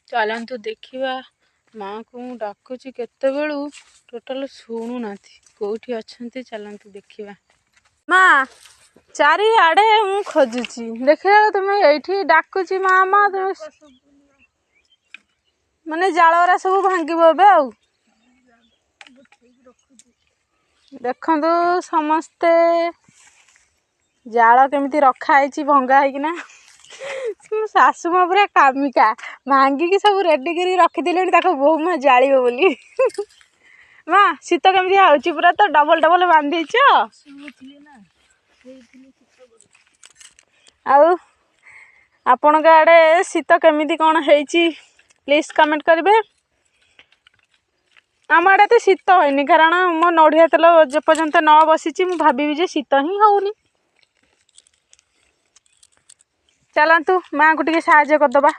ଚାଲନ୍ତୁ ଦେଖିବା। ମାଆଙ୍କୁ ମୁଁ ଡାକୁଛି କେତେବେଳୁ, ଟୋଟାଲ ଶୁଣୁନାହାନ୍ତି। କେଉଁଠି ଅଛନ୍ତି ଚାଲନ୍ତୁ ଦେଖିବା। ମା, ଚାରିଆଡ଼େ ମୁଁ ଖୋଜୁଛି, ଦେଖିଲା ତୁମେ ଏଇଠି। ଡାକୁଛି ମା ମା, ତୁମେ ମାନେ ଜାଳରା ସବୁ ଭାଙ୍ଗିବ ଏବେ। ଆଉ ଦେଖନ୍ତୁ ସମସ୍ତେ, ଜାଳ କେମିତି ରଖା ହେଇଛି ଭଙ୍ଗା ହେଇକିନା। ମୋ ଶାଶୁ ମା ପୁରା କାମିକା, ଭାଙ୍ଗିକି ସବୁ ରେଡ଼ି କରିକି ରଖିଦେଲେଣି ତାକୁ ବୋହୁ ମା ଜାଳିବ ବୋଲି। ମା, ଶୀତ କେମିତି ହେଉଛି? ପୁରା ତ ଡବଲ ଡବଲ ବାନ୍ଧି ଦେଇଛ। ଆଉ ଆପଣଙ୍କ ଆଡ଼େ ଶୀତ କେମିତି କ'ଣ ହେଇଛି, ପ୍ଲିଜ୍ କମେଣ୍ଟ କରିବେ। ଆମ ଆଡ଼େ ଏତେ ଶୀତ ହେଇନି, କାରଣ ମୋ ନଡ଼ିଆ ତେଲ ଯେପର୍ଯ୍ୟନ୍ତ ନ ବସିଛି ମୁଁ ଭାବିବି ଯେ ଶୀତ ହିଁ ହେଉନି। ଚାଲନ୍ତୁ ମାଆଙ୍କୁ ଟିକେ ସାହାଯ୍ୟ କରିଦେବା।